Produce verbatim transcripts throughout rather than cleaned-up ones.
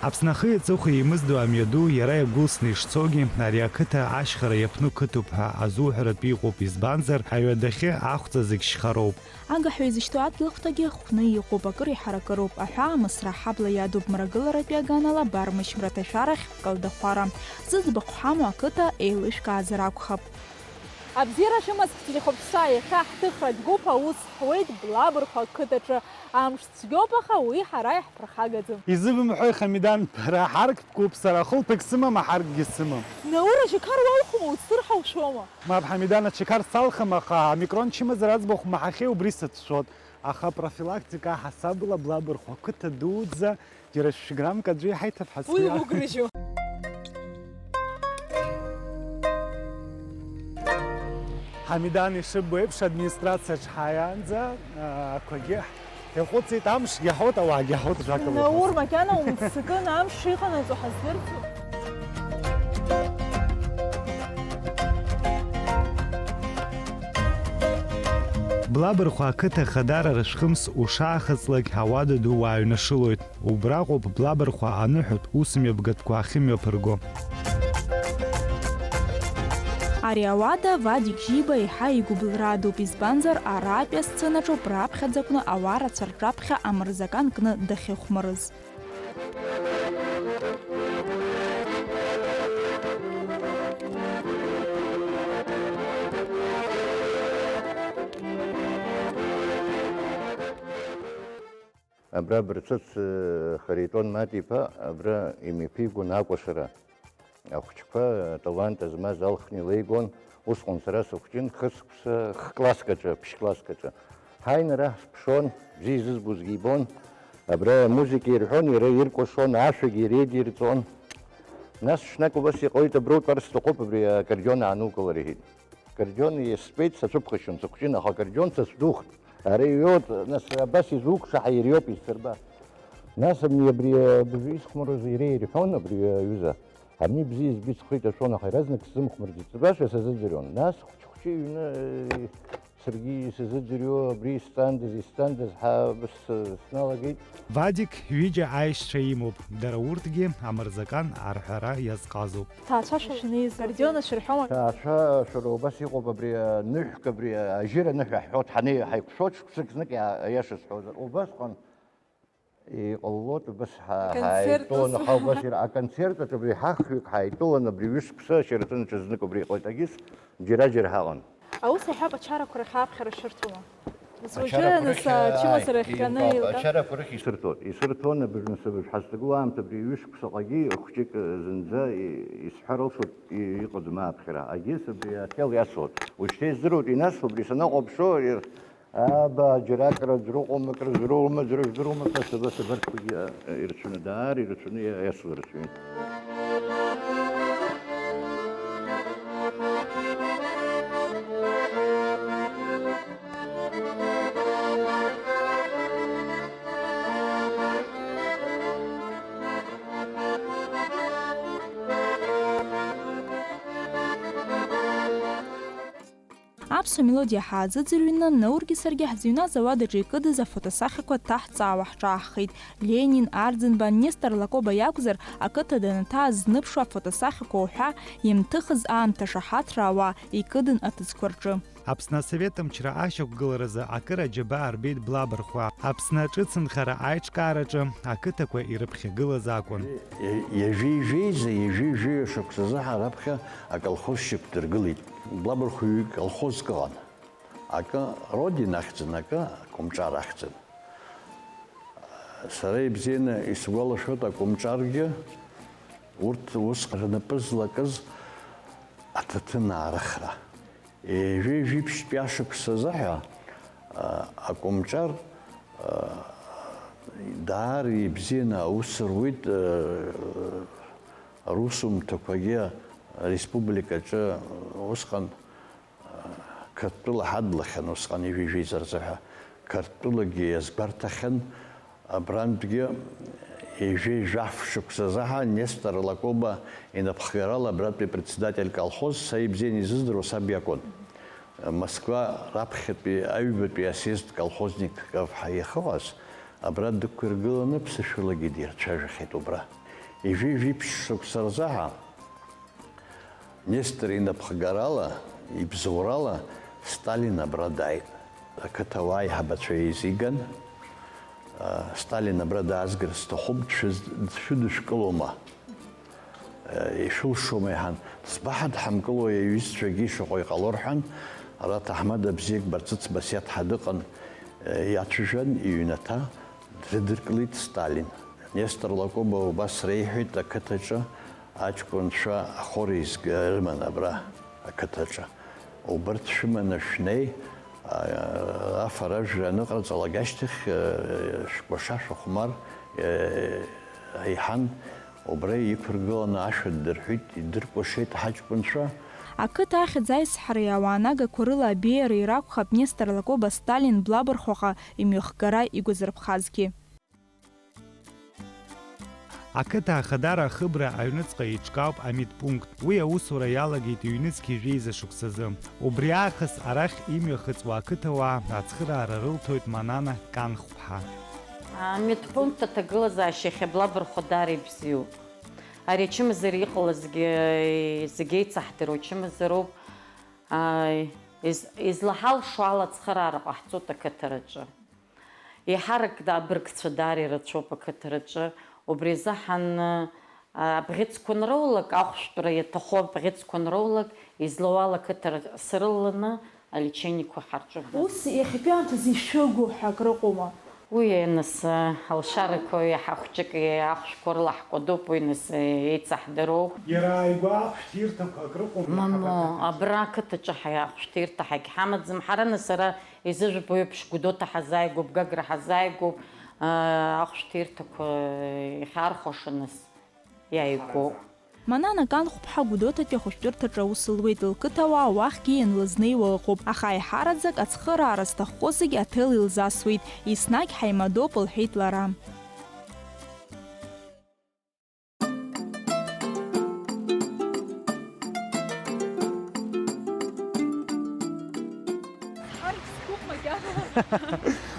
Аԥсны ахи аҵыхәеи еимыздо амҩаду иара иагәылсны ишцогьы, ари ақыҭа ашьхара иаԥну қыҭоуп ҳәа азуҳәаратә иҟоуп, избанзар, аҩадахьы ахәҵа зегь шьхароуп. Агаҳәа изышьҭоу адгьыл ахәҭагьы хәны иҟоуп, акыр иҳаракыроуп, аҳәаа-мысра аҳабла иадуп мрагыларатәи аганала Бармышь мраҭашәарахь Калдахәара. Зыӡбахә ҳамоу ақыҭа еилышәкаазар акәхап. Абзиара шәымаз ҳтелехәаԥшцәа, иахьа ҳҭыхратә гәыԥ аус ҳуеит Блабырхәа ақыҭаҿы. Амш цәгьоуп, аха уи ҳара иаҳԥырхагаӡам. Изыбымҳәои, Хамидан, бара ҳарк бкуп, сара хылԥагь сымам, аҳаркгьы сымам. Наур, аџьақар уалхума, уцәдыр ҳаушьома? Мап, Хамидан, аџьақар салхым, аха амикрон чымазара аӡбахә бмаҳахьеи, убри сацәшәоит. Аха профилактика ҳасабла Блабырхәа қыҭа дуӡӡа џьара шәграммк аӡәы иҳаиҭап ҳәа сгәы иаанагоит. Уи угрыжьу. Ҳамидан ишыббо еиԥш, администрациаҿ ҳааиаанӡа, а, ақәагьы ҳ-, иаҟәыҵит, амшгьы ҳауеит, ауаагьы ҳауеит, жәакала. Наур, макьана умццакын, амш иҟанаҵо ҳаздырӡом. Блабырхәа ақыҭа хадара рышәхымс ушаахыҵлак, ауада ду уааҩнашылоит. Убраҟоуп Блабырхәа аныҳәатә усмҩаԥгатәқәа ахьымҩаԥырго. Ари ауада Вадик Жьиба еиҳа игәыбылра дууп, избанзар, аратәи асценаҿоуп раԥхьаӡа кны ауаа рацәа рҿаԥхьа амырзакан кны дахьыхәмарыз. Абра Барцыц, э, Харитон Матиԥа абра имҩаԥигон акәашара. Ахәыҷқәа, аталант змаз алхны илеигон, усҟан сара сыхәҷын, хысықәса, х-класск аҿы, ԥшь-класск аҿы. Ҳаин ара ҳзыԥшуан, бзиа изызбозгьы ибон. Абра амузыка ирҳәон, иара иркәашон, ашәагьы иара идирҵон. Нас ҽнак убас иҟалеит, абра утәар сҭахуп, абри акордион аанукылар, иҳәеит. Акордион иаскьеит, сацәыԥхашьон, сыхәҷын, аха акордион са сдухт. Ара иҩуеит, нас абас изуқәшаҳаириоуп исырба. Нас абни абри, абри исхәмаруаз иара ирҳәон, абри аҩыза. Абни бзиа избеит, схы иҭашәон, аха иаразнак сзымхәмарӡеит. Сгәашәа сазыӡырҩуан. Нас хәыҷ-хәыҷы иҩны, э, саргьы исзыӡырҩуа, абри исҵандаз, исҵандаз ҳәа абас, э, сналагеит. Вадик ҩыџьа аишьцәа имоуп. Дара урҭгьы амырзакан арҳәара иазҟазоуп. Ҭаацәашәа шәанеизгьы. Акордион ашәырҳәома? Ҭаацәашәара убас иҟоуп, абри аныҳәк, абри ажьыр аныҳәа ҳҳәоит, ҳанеи-, ҳаиқәшәоит, шықәсык знык иа-, аиаша сҳәозар. Убасҟан иҟалалоит, убас ҳа-, Аконцерт ҳаитәон, ус. Аха убас ира-, аконцерт аҿы абри ҳахҩык ҳаитәылан, абри ҩышықәса Шьараҭын аҿы знык убри иҟалеит, агьыс џьара-џьара ҳаҟан. Аус аҳәап ачарақәа рахь ааԥхьара шырҭома? Уажәы Ачарақәа аныс рахь, ачымазара ааи, ахҟьаны еилкаауп, еилга-. Ачарақәа рахь исырҭоит. Исырҭон абыржәы сыбжь ҳазҭагылоу аамҭа абри ҩышықәсаҟагьы хәҷык зынӡа и-, исҳәар алшоит, и-, иҟаӡам ааԥхьара. Агьыс абри аҭел иасуеит. Уажәшьҭа издыруеит, инасуа абри санахәаԥшуа, ир-, Аба, џьарак рыӡрыҟәым, акрызрылмыӡ, рыжәдырума, ԥасаба сабарҭқәагьы ирацәаны, даара ирацәаны иа-, иасуа рацәаҩын. Аԥсуа мелодиа ҳааӡыӡырҩны, Наургьы саргьы ҳзыҩназ ауадаҿы икыдыз афотосахьақәа ҭаҳҵаауа ҳҿааххеит. Ленин, Арӡынба, Нестор Лакоба иакәзар, ақыҭа данҭаа зныԥшуа афотосахьақәа уҳәа иамҭыхыз аамҭа шаҳаҭра ауаа икыдын аҭыӡқәа рҿы. Аԥсны Асовет мчра ашьақәгыларазы акыр аџьабаа рбеит Блабырхәа. Аԥсны аҿыцынхара аиҿкаараҿы ақыҭақәа ирыԥхьагылаз акәын. Ҩажәи жәеиза, ҩажәи жәаҩа шықәсазы ҳа раԥхьа аколхоз шьақәдыргылеит. Блабырхәаҩык колхозк ыҟан. Акы Родина ахьӡын, акы Кәымҿар ахьӡын. Сара ибзианы исгәалашәоит, Акәымҿаргьы урҭ усҟан рнапы злакыз аҭаҭын аарыхра. Ҩажәи жәиԥшьтәи ашықәс азыҳәа, а, Акәымҿар, а, даара ибзианы аус руит, а, русумҭақәагьы ареспубликаҿы усҟан Қырҭтәыла ҳадлахьан усҟан ҩажәи жәеиза рзыҳәа. Қырҭтәылагьы иазгәарҭахьан, абрантәгьы ҩажәи жәаф шықәса азыҳәа Нестор Лакоба инапхгарала абратәи председатель колхоз, са ибзианы изыздыруа саб иакәын. Москва раԥхьатәи аҩбатәи асъезд колхозник каф ҳәа иахыҟаз, абра дықәиргыланы ԥсышәалагьы дирцәажәахьеит убра. Ҩажәи жәиԥшь шықәса рзаҳа Нестор инапхгарала, ибзоурала Сталин абра дааит. Ақыҭауаа аиҳабацәа еизиган, Сталин абра даазгар сҭахуп, дшәыз-, дшәыдышәкылома? Ишәылшома иҳан, сбаҳадҳамкылои аҩызцәагьы шаҟа иҟало рҳәан, ара ҭаҳмада бзиак Барцыц Басиаҭ ҳа дыҟан, иацәажәан, иҩнаҭа дрыдыркылеит Сталин. Нестор Лакоба убас реиҳәеит ақыҭаҿы аҷкәынцәа ахор еизга-, рыман абра ақыҭаҿы. Убырҭ шәыманы шәнеи, а, афара-жәра аныҟарҵалак ашьҭахь, э, шәкәаша шәыхәмар, э, еиҳан, убра иқәыргыланы ашәа ддырҳәит, идыркәашеит ҳаҷкәынцәа. Ақыҭа ахьӡ аизҳареи ауаанагақәа рыла абеиареи ракәхап Нестор Лакоба Сталин Блабырхәаҟа имҩахгара игәазырԥхазгьы. Ақыҭа Ахадара ахыбра аҩныҵҟа еиҿкаауп амедпункт. Уи аусура иалагеит ҩнызқь ҩажәи жәеиза шықәсазы. Убри аахыс арахь имҩахыҵуа ақыҭауаа ацхыраара рылҭоит Манана Канхәԥҳа. Амедпункт аҭагылазаашьа иахьа Блабырхәа даара ибзиоуп. Ари ачымазара иҟалазгьы зегь еицаҳдыруа ачымазароуп. Ааи, из-, излаҳалшо ала ацхыраара ҟаҳҵоит ақыҭараҿы. Еиҳарак абыргцәа даара ирацәоуп ақыҭараҿы, убри азыҳәан, а, абӷьыцқәа анроулак, ахәшәтәра иаҭаху абӷьыцқәа анроулак, излоу ала ақыҭара срылаланы алечениеқәа ҳарҿуп. Ус иахьатәи аамҭазы ишәыгу ҳәа акрыҟоума? Уи, нас, алшарақәа иаҳа хәҷык ахәшәқәа рыла ҳкәадоуп, уи, нас, еицаҳдыруоуп. Иара ааигәа ахәшә ҭирҭақәа акрыҟоума? Мамоу, абра ақыҭаҿы ҳа-, ахәшә ҭирҭа ҳагьҳамаӡам. Ҳара, нас, ара изыжәбо еиԥш, Гәдоуҭа ҳазааигәоуп, Гагра ҳазааигәоуп, аа, ахәшә ҭирҭақәа иахьаархәаша, нас, иааигәоуп. Манана Канхәԥҳа Гәдоуҭатәи ахәышәтәырҭаҿы аус луеит, лқыҭауаа уахьгьы ианлызнеиуа ыҟоуп, аха аиҳараӡак ацхыраара зҭаххо зегь аҭел илзасуеит, еснагь ҳаимадоуп, лҳәеит лара.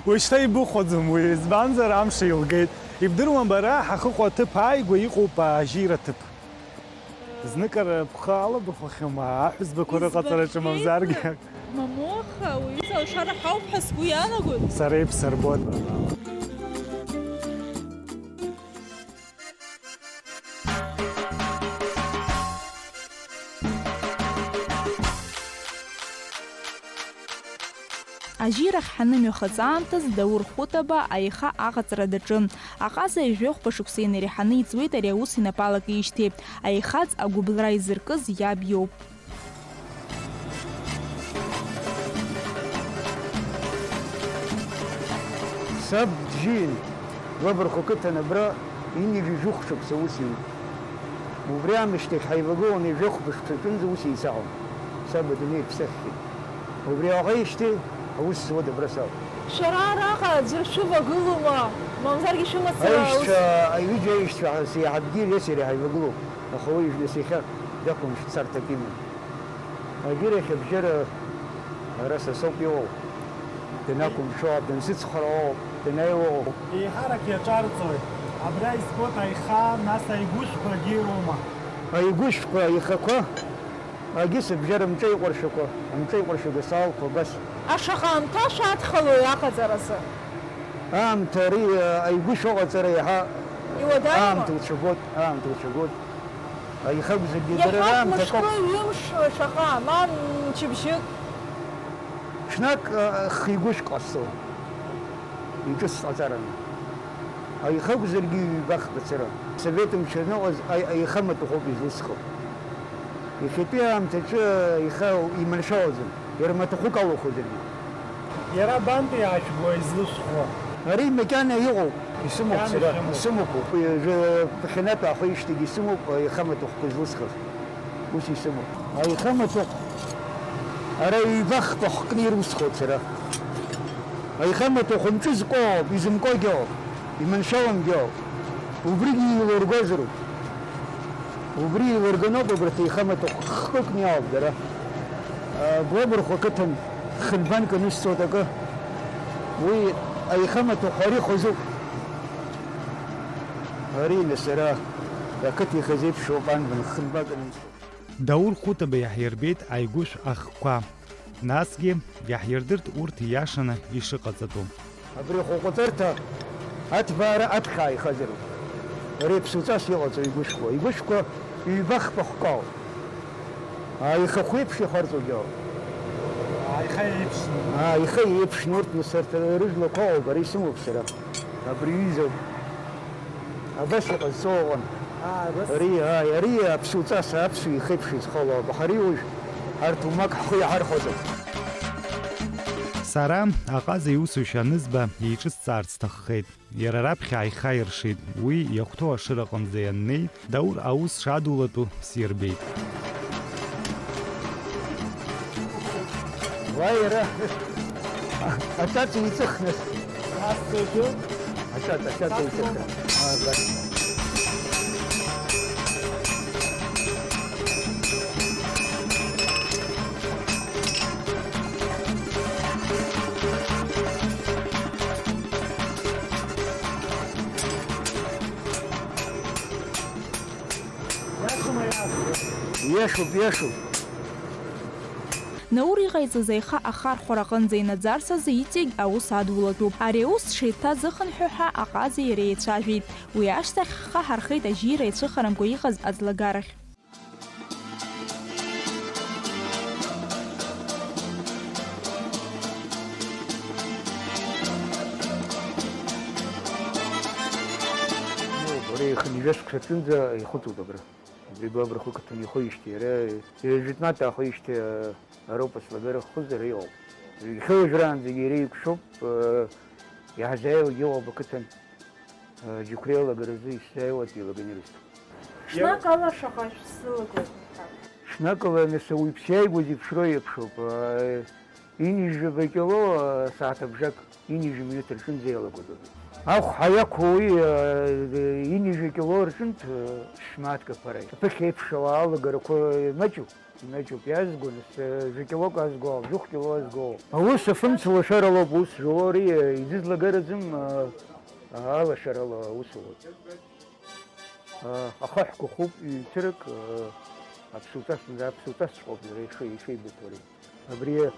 Уажәшьҭа ибыхәаӡом уи, избанзар, амш еилгеит. Ибдыруан бара, ҳахьыҟоу аҭыԥ ааигәа иҟоуп ажьира ҭыԥ. Зныкыр бхы алабырхәахьоума, аҳәызбақәа рыҟаҵараҿы избахьеит мамзаргьы? Мамоу, аха уаҩы алшара ҳауп ҳәа сгәы иаанагоит. Сара ибсырбоит. Ажьирахь ҳанымҩахыҵ аамҭаз Даур Хәытаба аиха аҟаҵара даҿын. Аҟаза ҩажәи хәба шықәса инареиҳаны иҵуеит ари аус инапы алакижьҭеи. Аихаҵ агәыбылра изыркыз иаб иоуп. Саб джьын, Лабырхәа қыҭан абра ҩынҩажәи жәохә шықәса ус иуит. Убри аамышьҭахь ҳаивагыланы ҩажәи хәба шықәса ҿынӡа ус еицаҳауан. Саб адунеи иԥсаххьеит. Убри аҟеижьҭеи аус зуа дабра сауп. Шәара араҟа аӡәыр шәывагылоума, мамзаргьы шәымацара аус? Аишьцәа, аҩыџьа аишьцәа ҳәа сеиҳабгьы иареи сареи ҳаивагылоуп, аха уи ижәны сахьа дақәымшәт царҭак иман. Агьырахь абжьара ара са соуп иҟоу. Данақәымшәо, дансыцхраауа, данааиуа. Еиҳарак иаҿарҵоит. Абра избоит аиха, нас аигәышәқәагьы ироума? Аигәышәқәа, аихақәа, агьыс абжьара амҿеиҟәаршәақәа, амҿеиҟәаршәага салқәа, абас. Ашаҟа аамҭа шәадхалои аҟаҵаразы? Аамҭа ари, аигәышә аҟаҵара иаҳа иуадаҩума? Аамҭа уцәагоит, аамҭа уцәагоит. Аихагәзаргьы дара раамҭа акоуп. Иахьак мышкы, ҩымш, шаҟа, ма мчыбжьык. Ҽнак, а, хигәышәк ҟасҵон. Иҿыцҟаҵаран. Аихагәзаргьы ҩба-хԥа цара. Совет мчы аныҟаз аи-, аиха маҭәахәуп излысхо. Иахьатәи аамҭаҿы аиха иманшәалаӡом. Иара маҭәахәык алухызаргьы. Иара абантәи ашәгәа излышәхуа? Ари макьана иҟоуп. Исымоуп макьана сара, ишәымоуп. Исымоуп. Уи, жәа-, ԥхьанатә аахәеижьҭеигьы исымоуп, аиха маҭәахәқәа излысхыз. Ус исымоуп. Аиха маҭәахә ара ҩба-хԥа хкны ирусхоит сара. Аиха маҭәахә мҿы зкуоуп, изымкуагьы ыҟоуп, иманшәаламгьы ыҟоуп. Убригьы еилургозароуп. Убри еилыргоноуп, убарҭ аиха маҭәахә хкыкны иаауп дара. Блабырхәа қыҭан хынбанк анысҵоит акы. Уи аиха маҭәахә ари хазуп. Ари, нас, ара Ақыҭа ихазеиԥшроуп, анбан хынбакын. Даур Хәытаба иаҳирбеит аигәышә ахқәа. Насгьы иаҳирдырт урҭ ииашаны ишыҟаҵатәу. Абри ахәыҟаҵарҭа аҭбаара аԥхьа ааихазароуп. Ари аԥсуҵас иҟаҵоу игәышәқәа. Игәышәқәа ҩба-хԥа хкаауп. Аихахә еиԥш ихарҵогьы ауп. Аиха еиԥшны. Аиха еиԥшны урҭ нас арҭ рыжәлақәа ауп, ара исымоуп сара. Абри ҩызоуп. Абас иҟазҵо ыҟан. Аа, абас. Ари, ааи, ари аԥсуҵас, аԥсуа ихеиԥш изхало ауп. Аха ари уажә арҭ умак ҳхы иаҳархәаӡом. Сара аҟаза иусушьа анызба еиҿысҵаарц сҭаххеит. Иара раԥхьа аиха иршеит. Уи иахәҭоу ашыраҟынӡа ианнеи, Даур аус шадулатәу сирбеит. Уа иара аҿаҿа иҵыхны. Ас зегьы. Аҿаҿа, аҿаҿа иҵыхны. Аа, ба. Иашоуп, иашоуп. Наур иҟаиҵаз аиха ахархәара аҟынӡа инаӡарц азы иҵегь аус адулатәуп. Ари аус дшеиҭазыхынҳәо ҳәа аҟазеи иареи еицәажәеит. Уи ашьҭахь ҳхы ҳархеит ажьира иацәыхарамкәа иҟаз аӡлагарахь. Абри хынҩажәа шықәса аҿынӡа ихыҵуеит абра. Абри Блабархәы ақыҭан ихоижьҭеи, иара ҩажәи жәытәнатә аахоижьҭеи, а, ароуп аӡлагара ахьхыз, ара иҟоуп. Иахьа уажәраанӡагьы иара еиқәшәоуп, а, иаҳзааиуагьы ыҟоуп ақыҭан, а, Џьықәреи алагаразы исзааиуа аҭилаганер усҭоит. Ҽнакала шаҟа шәсылагоит? Ҽнакала, нас, ауаҩԥс иааигәаз иԥшро еиԥшроуп. Ҩынҩажәаба кило, асааҭ абжак, ҩынҩажәи минуҭ рҿынӡа иалагоит. Ахәҳа иақәу уи, ҩынҩажәа кило рҿынтә, шә-мааҭк аԥара. Аԥыхьа еиԥш ауаа алагарақәа маҷуп, имаҷуп иаазго, нас, жәа килок аазго, жәохә кило аазго. Аус афымца лашаралоуп, ус зуа ари, изызлагараӡам, алашарала аус луеит. Ахаҳәқәа хуп ҩ-цырак, аԥсуҵас, аԥсуҵасҵәҟьоуп иара ишеибыҭоу ари. Абри,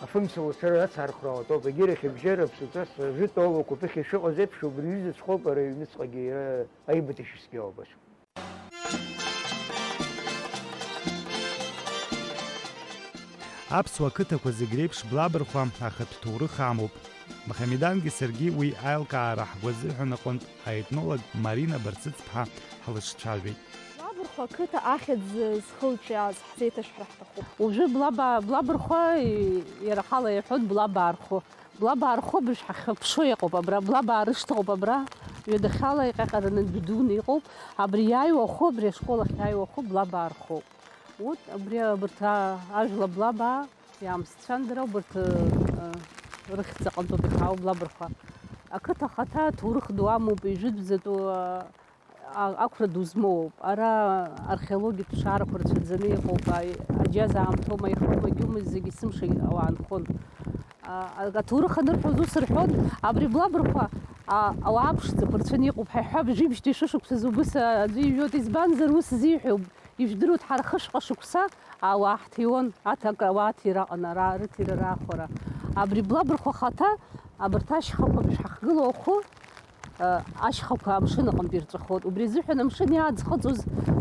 афымца лашара ацархәра ауатәоуп, егьирахь абжьара аԥсуҵас, жәытә аулақәа ԥыхьа ишыҟаз еиԥш, убри ҩызаҵәҟьоуп ара аҩныҵҟагьы иара аибыҭашьцәгьа ауп ас. Аԥсуа қыҭақәа зегь реиԥш Блабархәа ахатә ҭоурых амоуп. Мхамедангьы саргьы уи аилкаара ҳгәы азыҳәан аҟынтә аетнолог Марина Барцыцԥҳа ҳлыҿцәажәеит. Блабархәа ақыҭа ахьӡ зхылҿиааз ҳзеиҭашәҳәар ҳҭахуп. Уажәы Блаба-, Блабархәа, иара ахала иҳәоит Блабаархәы. Блабаархәы абыржә ҳахьаԥшуа иҟоуп абра, Блабаа рышҭа ыҟоуп абра, ҩадахьала иҟьаҟьараны ддуны иҟоуп. Абри иааиуа ахәы, абри ашкол ахь иааиуа ахәы Блабаархәоуп. Урҭ абри, абарҭ, а, ажәла Блабаа иаамсҭцәан дара, убарҭ, ы, ы, рыхьӡ аҟынтәоуп ихаау Блабархәа. Ақыҭа ахаҭа аҭоурых ду амоуп, ижәытәӡатәу, ы, а-, ақәра ду змоуп. Ара археологиатә ԥшаарақәа рцәаӡаны иҟоуп. А-, аџьаз аамҭоума, иахоума, егьоума, зегьы есымша ауаа нхон. А-, а-, аҭоурых анырҳәоз ус рҳәон, абри Блабархәа, а-, ауаа ԥшӡақәа рцәаны иҟоуп ҳәа иҳәап, жәибжьтәи шәышықәсазы убыс аӡәы ижәоит, избанзар, ус зиҳәоуп. Ижәдыруеит, ҳара хышҟа шықәса ауаа ҳҭиуан, аҭак ауаа ҭира аҟан, ара рыҭира раахәара. Абри Блабархәа ахаҭа, абарҭ ашьхақәа абжә ҳахгылоу ахәы, а, ашьхақәа амшын аҟынтә ирҵәахуан. Убри азыҳәан амшын иааӡхыҵуаз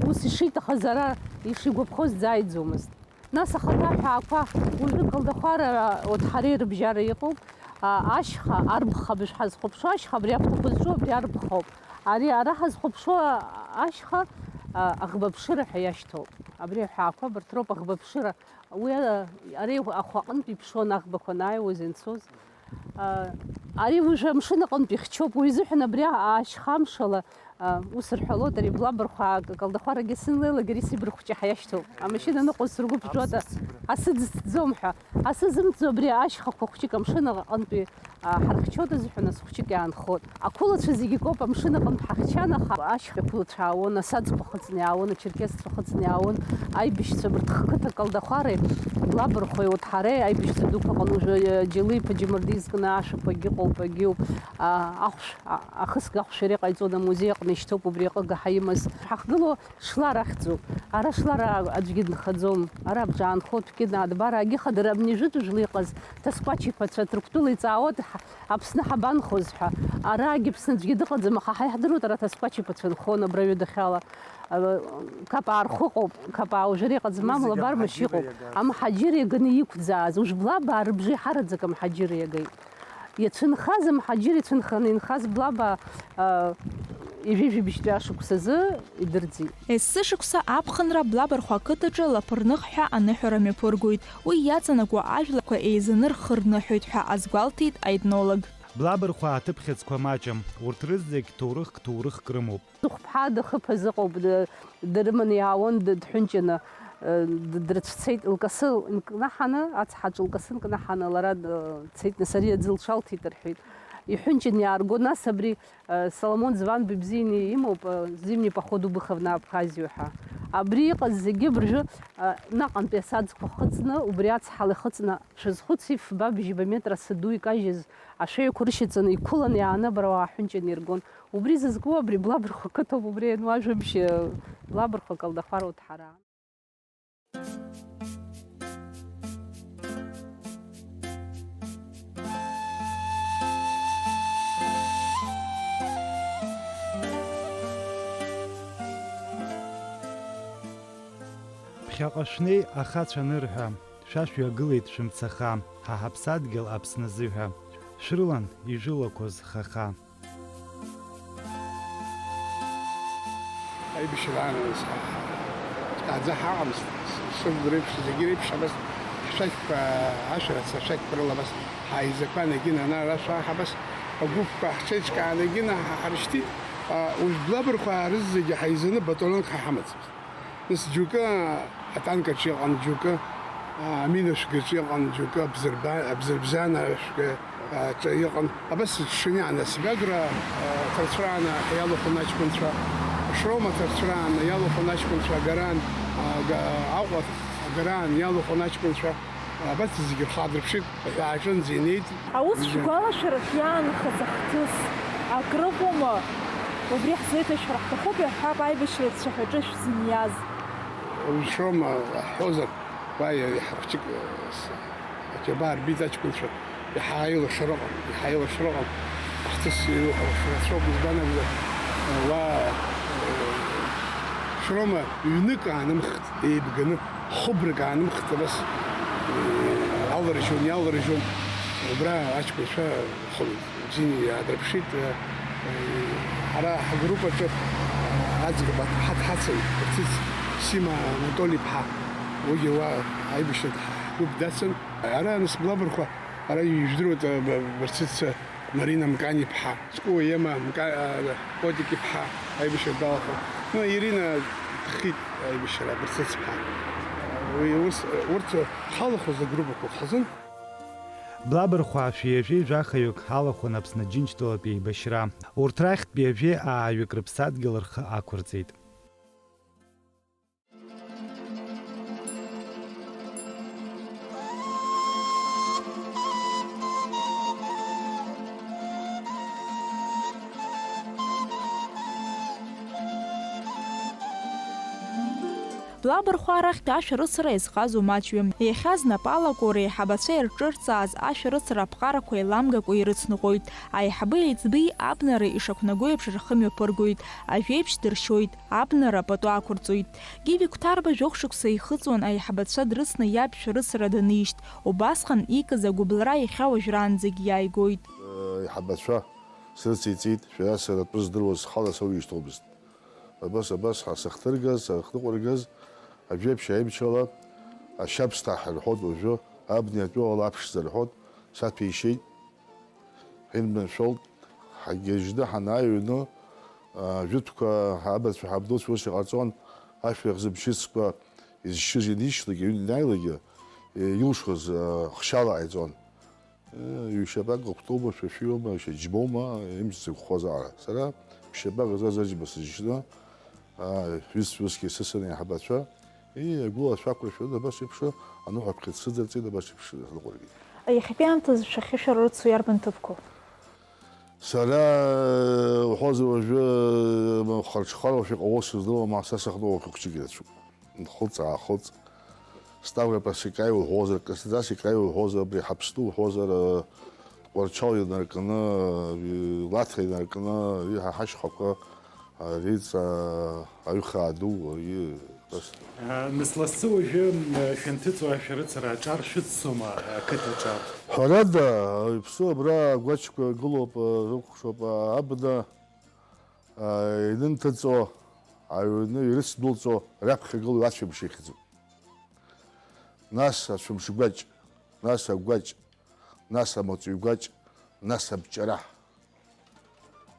ус ишиҭахыз ара ишигәаԥхоз дзааиӡомызт. Нас ахаҭа ҳәаақәа, уажәы Калдахәара, урҭ ҳареи рыбжьара иҟоуп. А, ашьха, арбха абжә ҳазхәаԥшуа ашьха, абри аԥҭақәа зҿу абри арбхоуп. Ари ара ҳазхәаԥшуа ашьха, а, аӷбаԥшыра ҳәа иашьҭоуп. Абри аҳәаақәа абарҭ роуп аӷбаԥшыра. Уи, а, ари ахәы аҟынтә иԥшуан аӷбақәа анааиуаз, ианцоз. А, ари уажәы амшын аҟынтә ихьчоуп, уи изыҳәан абри ашьха амшала, а, ус рҳәалоит, ари Блабархәа Калдахәарагьы сынлеилагьы ари Сибра хәҷы ҳаиашьҭоуп. Амашьына аныҟәоз сыргәы ԥжәода, асы дысӡом ҳәа. Асы зымҵӡо абри ашьхақәа хәҷык амшын аҟынтәи Ҳархьчоит азыҳәан, ас хәҷык иаанхот. Ақәылацәа зегьы коуп, амшын аҟынтә ҳахьчан, аха ашьха ақәылацәа аауан, асаӡқәа хыҵны иаауан, ачерқьесцәа хыҵны иаауан, аибашьцәа абарҭ хқыҭа Калдахәареи, Лабархәеи, урҭ ҳареи аибашьцәа дуқәа ыҟан, уажәы, э, Џьалы-иԥа Џьамырди изкны ашәақәагьы ыҟоуп, агьыуп. А, ахәш-, а, ахысга ахәшәы ари ҟаиҵон, амузеи аҟны ишьҭоуп убри аҟыга ҳаимаз. Ҳахгылоу Шлара ахьӡуп. Ара Шлара аӡәгьы дынхаӡом. Ара бҿаанхо, ԥкьынаадбара, агьыхадара абни жәытә жәла иҟаз Ҭаскәач иԥацәа Ҭырқәтәыла иҵаауеит, ҳа-, Аԥсны ҳабанхоз ҳәа. Арагьы Аԥсны аӡәгьы дыҟаӡам, аха ҳа иаҳдыруеит, ара Ҭаскәач иԥацәа нхон абра аҩадахьала. Э, Капаа рхы ыҟоуп, Капаа ужәыр иҟаӡам, амала Бармашь иҟоуп. Амҳаџьыр иаганы иқәӡааз, ужәблабаа рыбжеиҳараӡак амҳаџьыр иагеит. Иацәынхаз амҳаџьыр, ицәынханы инхаз Блаба, а, ҩажәижәибжьтәи ашықәсазы идырӡит. Есышықәса аԥхынра Блабархәа ақыҭаҿы Лаԥырных ҳәа аныҳәара мҩаԥыргоит. Уи иаҵанакуа ажәларқәа еизаны рхы рныҳәоит ҳәа азгәалҭеит аетнолог. Блабархәа аҭыԥхьыӡқәа маҷым, урҭ рызегь ҭоурыхк, ҭоурыхк рымоуп. Хәԥҳа дахыԥаз ыҟоуп, д-, дрыманы иаауан, д-, дҳәынҷаны, э, д-, дрыцәцеит, лкасы нкнаҳаны, ацҳаҿы лкасы нкнаҳаны, лара д-, дцеит, нас ари аӡы лҽалҭеит рҳәеит. Иҳәынҷаны иаарго, нас абри, э, Соломон Званба ибзианы имоуп, э, Зимний поход убыхов на Абхазию ҳәа. Абри иҟаз зегьы абыржәы, э, наҟынтәи асаӡқәа хыҵны, убри ацҳала ихыҵны, шәазхәыц, ифба-бжьба метра асы ду икажьыз ашәеиқәа рышьаҵаны, иқәыланы иааны абра уаа ҳәынҷаны иргон. Убри зызку абри Блабархәа қыҭоуп, убри иануажәабжь, Блабархәа Калдахәара уҭҳара. Ԥхьаҟа шәнеи, ахацәа анырҳәа, шәа шәҩагылеит шәымцаха, ҳа ҳаԥсадгьыл Аԥсны азыҳәа. Шәрылан ижәылақәоз хаха. Аибашьра аамҭазы ҳа-, ҳааӡа ҳаҟамызт, сыжәлар реиԥш, зегьы реиԥш абас ҳшәақьқәа, ашәарыцара ашәақьқәа рыла абас ҳааизакуан, егьина ана ара шәаа ҳабас агәыԥқәа ҳҽеиҿкааны егьина ҳа-, ҳарышьҭит, а, уажә Блабархәаа рызегьы ҳаизаны батальонк ҳа ҳамаӡамызт. Нас џьоукы атанк аҿы иҟан, џьоукы, а, аминашәга аҿы иҟан, џьоукы абзырба-, абзырбзан ашәга, а, аҿы иҟан. Абас иҽшаны иаанасыгь Агра, а, ҭарцәрааны иалахәын аҷкәынцәа, Шрома ҭарцәрааны иалахәын аҷкәынцәа, Агараан, а, га-, Аҟәа Агараан иалахәын аҷкәынцәа. Абас зегьы рхы аадырԥшит, аҳәааҿынӡа инеит. Аус шәгәалашәара шәиаанхаз ахҭыс акрыҟоума? Убри ҳзеиҭашәҳәар ҳҭахуп, иаҳҳәап, аибашьра цәаҳәаҿы шәзыниаз. Шрома ҳҳәозар, уа иаҳа хәҷык, э, с-, аџьабаа рбеит аҷкәынцәа, иаҳа аилашара ыҟан, иаҳа аилашара ыҟан. Ахҭыс иуҳәо рацәоуп, избан акәзар, уа, э, Шрома ҩнык аанымхт, еибганы, хыбрак аанымхт, абас, э, иаларыжьуан, иаларыжьуан. Убра аҷкәынцәа бзианы иаадырԥшит. Э, ҳара ҳгруп аҿы, э, аӡӷаб аҭыԥҳа дҳацын, Барцыц Сима Анатоли-иԥҳа. Уигьы уа аибашьра ҳгәыԥ дацын. Ара аныс Блабархәа, ара ижәдыруеит, э, б-, Барцыц, э, Марина Мкани-иԥҳа, Скәыуа Ема Мка-, а, Котик-иԥҳа аибашьра далахәын. Ну, Ирина дҭахеит аибашьра, Барцыц-иԥҳа. Уи ус, урҭ ҳалахәыз агруппақәа хазын. Блабархәаа шәи жәеи жәахаҩык ҳалахәын Аԥсны Џьынџьтәылатә еибашьра. Урҭ рахьтә ҩажәи ааҩык рыԥсадгьыл рхы ақәырҵеит. Блабархәаа рахьтә ашәарыцара иазҟазоу маҷҩым. Иахьа знапы алаку реиҳабацәа ирҿырҵааз ашәарыцара аԥҟарақәа еиламгакәа ирыцныҟәоит. Аиҳабы еиҵбеи абнареи ишақәнаго еиԥш рхы мҩаԥыргоит, ажәеиԥшь дыршьоит, абнара пату ақәырҵоит. Гиви Қәҭарба жәохә шықәса ихыҵуан аиҳабацәа дрыцны иаб шәарыцара данишьҭ, убасҟан икыз агәыбылра иахьа уажәраанӡагь иааигоит. Аиҳабацәа срыцеиҵеит, шәара сара атәы здыруаз схала соуишьҭуамызт. Абас, абас ҳа сахҭыргаз, сахныҟәыргаз, ажәеиԥшь аимшала, ашьабсҭа ҳарҳәоит уажәы, абни атәыуала аԥшӡа рҳәоит, саҭәеишьеит. Ҳирманшәалт, ҳагьежьны ҳанааи аҩны, ажәытәқәа ҳабацәа ҳабдуцәа ус иҟарҵон, ашәа иахзымчыцкәа изшьыз ианишьлак, иҩны ианааилакгьы, илшоз, хшьала ҟаиҵон. Ҩ-шьапак ахәҭоума, шәа шәиоума, шәа џьбоума, имч зықәхоз аара. Сара ԥшьшьапак заз аџьба сыжьны, аа, ҩызцәа усгьы сысын аиҳабацәа, ии, агәыла ашәақәыршәаны абас еиԥш аныҳәаԥхьыӡ сыдырҵеит, абас еиԥш сныҟәыргеит. Иахьатәи аамҭазы шәахьы шәара рыцу иарбан ҭыԥқәоу? Сара, уҳәозар, уажәы, харҽхәарашәа иҟало сыздыруам, са сахьтәоу ахәыҷык ирацәоуп. Нхылҵ-аахылҵ. Ставрополь сикаи уҳәозар, Краснодарск сикаи уҳәозар, абри Ҳаԥсны уҳәозар, Тҟәарчал инаркны, Лаҭра инаркны, иҳа ҳашьхақәа, Риҵа, Аҩхаа ду, и-, ас- Нас лассы уажәы, э, шәанҭыҵуа шәарыцара аҿар шәыццома, ақыҭа аҿар? Ҳәарада, иԥсу абра агәаҷқәа гылоуп, рыкәхшоуп, абна, а, инынҭыҵуа, аҩны ирыцдәылҵуа, раԥхьа гылоу ацәамш ихьӡуп. Нас ацәамш гәаҷ, нас агәаҷ, нас амаҵуҩ гәаҷ, нас абҷараҳ.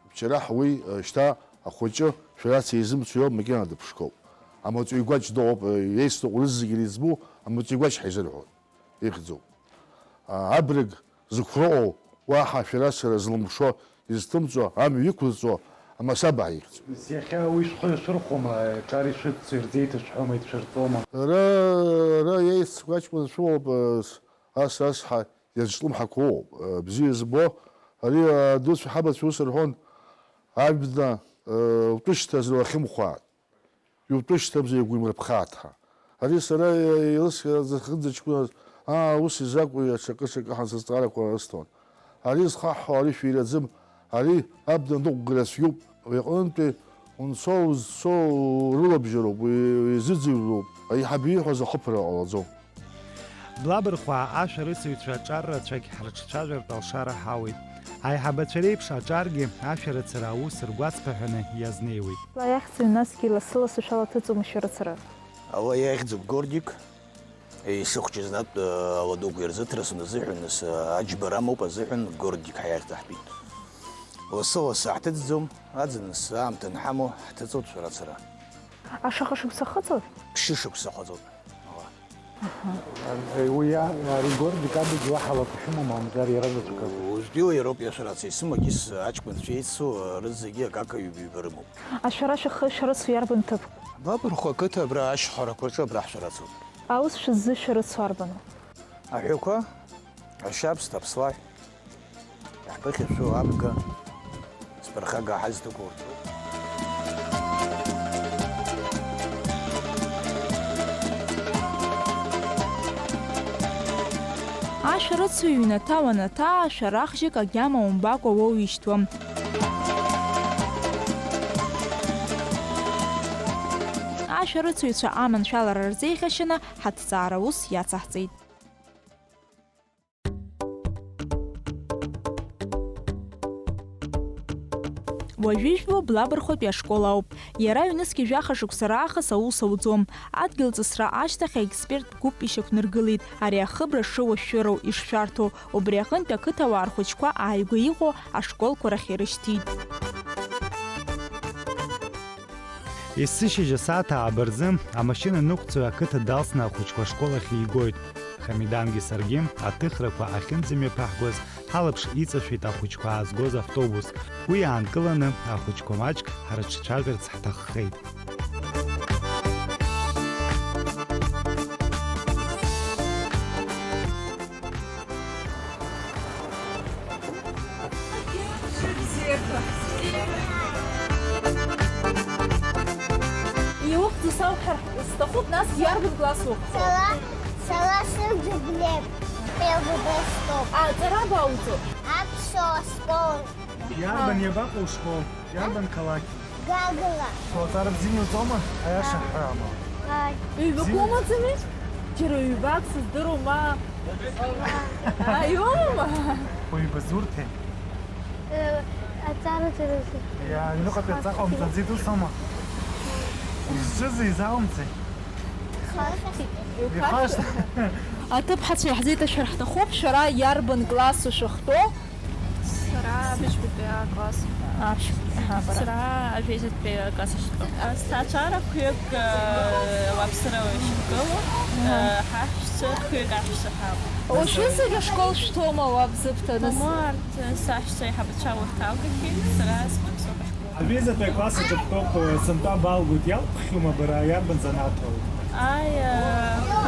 Абҷараҳ уи, э, шьҭа ахәыҷы шәараци изымцо иоуп, макьана дыԥшқоуп. Амаҵуҩ гәаҷ дыҟоуп, э, еицныҟәо рызегьы ирыӡбоу амаҵуҩ гәаҷ ҳаизырҳәон, ихьӡуп. А, абрыг зықәрыҟоу, уаҳа шәарацара злымшо, изҭымҵуа, амҩа иқәызҵо амасаба ҳаихьӡоит. Нас иахьа уи шәхы шәырхәома, аҿар ишәыццо ирзеиҭашәҳәома, ицәырҵома? Ара, ара еицгәаҷқәа шәыҟоуп, ас, ас ҳа иазҿлымҳақәоуп, бзиа збо, ари адуцәа ҳабацәа ус рҳәон, абна, утәышьҭазар уахьымхәааит. Иутәышьҭамзар игәимырԥхааит ҳәа. Ари сара еилыскааз сахьынӡаҷкәыназ, аа, ус изакәу, аҽакы-ҽакы ҳәа сызҵаарақәа рысҭон. Ари зхаҳҳәо, ари шәираӡым, ари абна ныҟәгара цәгьоуп. Уи аҟнынтәи унцо-узцо урылабжьароуп, уи, уи изыӡырҩроуп, аиҳабы ииҳәаз ахыԥара ҟалаӡом. Блабырхәаа ашәарыцаҩцәа аҿар рацәагь ҳрыҿцәажәартә алшара ҳауеит. Аиҳабацәа реиԥш аҿаргьы ашәарыцара аус ргәацԥыҳәаны иазнеиуеит. Ла иахьӡу насгьы лассы-лассы шәалаҭыҵуама шәарыцара? Ала иахьӡуп Гордик. Исыхәҷыз натә, э, ауадуқәа ирзыҭрысын азыҳәан, нас, э, аџьбара амоуп азыҳәан Гордик ҳәа иахьӡаҳтәит. Лассы-лассы ҳҭыҵӡом, аӡын нас аамҭа анҳамоу ҳҭыҵуеит шәарыцара. Ашаха шықәса хыҵуеит? Ԥшьышықәса хыҵуеит. Ала. Аҳа. Уи а-, ари Гордик адагьы уаҳа алақәа шәымоу, мамзар иара заҵәык акәу? Уажәтәи уи иароуп иашәарыцара исымагьы, с-, аҷкәынцәа еицу, рызегьы акака ҩба-ҩба рымоуп. Ашәара шәахы шәарыцу иарбан ҭыԥ? Блабырхәа ақыҭа абра ашьхарақәа рҿы абра ҳшәарыцоуп. Аус шәыззышәарыцо арбану? Аҳәақәа, ашьабсҭа, аԥслаҳә. Иаҳԥыхьашәо абга, сԥырхага ҳазҭақәоу рҭоуп. Ашәарыцаҩ иҩнаҭа уанаҭаа, шәарахжьык агьама умбакәа уоуишьҭуам. Ашәарыцаҩцәа аманшәалара рзеиӷьашьаны ҳаҭҵаара ус иацаҳҵеит. Уажәы ижәбо Блабырхәатәи ашкол ауп. Иара ҩнызқьи жәаха шықәса раахыс аус ауӡом. Адгьыл ҵысра ашьҭахь аексперттә гәыԥ ишьақәнаргылеит, ари ахыбра шыуашәшәыроу ишшәарҭоу. Убри аҟынтә ақыҭауаа рхәыҷқәа ааигәа иҟоу ашколқәа рахь ирышьҭит. Есышьыжь асааҭ ааба рзы амашьына ныҟәцаҩ ақыҭа далсны ахәыҷқәа ашкол ахь игоит. Хамидангьы саргьы аҭыхрақәа ахьынӡамҩаԥаҳгоз ҳалаԥш иҵашәеит ахәыҷқәа аазгоз автобус. Уи аанкыланы ахәыҷқәа маҷк ҳрыҿцәажәарц ҳҭаххеит. Иухьӡу сауҳәар сҭахуп, нас иарбан класс уҟоу? Сара, сара сыхьӡуп Глеб. Первый Б стоп. А, аҵара абауҵо? Аԥсуа школ. Иарбан, иабаҟоу ушкол? Иарбан қалақь? Гагра. Уаҵәара бзиа иуҵома? Аиаша ҳҳәама? Ааи. Ҩбак умаӡами? Џьара ҩбак сыздыруам, ма. Ааи, иумоума? Уҩба зурҭеи? Э, аҵараҿы рызегь. Иа, аҩныҟатәи адҵа ҟаумҵаӡеит, ус аума? Изҿызи, изаумҵеи? Ихашҭ. Ихашҭ. Аҭыԥҳацәа иаҳзеиҭашәар ҳҭахуп, шәара иарбан класс шәыхтәоу? Сара абыжьбатәи акласс. Аԥшь-, аҳа, бара. Сара ажәеизатәи акласс ахьтәоу. Сҭаацәара хҩык, э, уаԥсыра ишьақәгылоу, аҳа, э, ҳаҳәшьцәа хҩык аҳәшьцәа ҳауп. Уажәы зегь ашкол шәҭоума уа Бзыԥҭа, нас? Мамоу, арҭ саҳәшьцәа аиҳабацәа урҭ алгахьеит, сара сыԥсоуп ашкол. Аҩызатәи акласс аҿы бтәоуп, сынтәа балгоит, иалбхьоума бара, иарбан занааҭ уоуеит? Аи,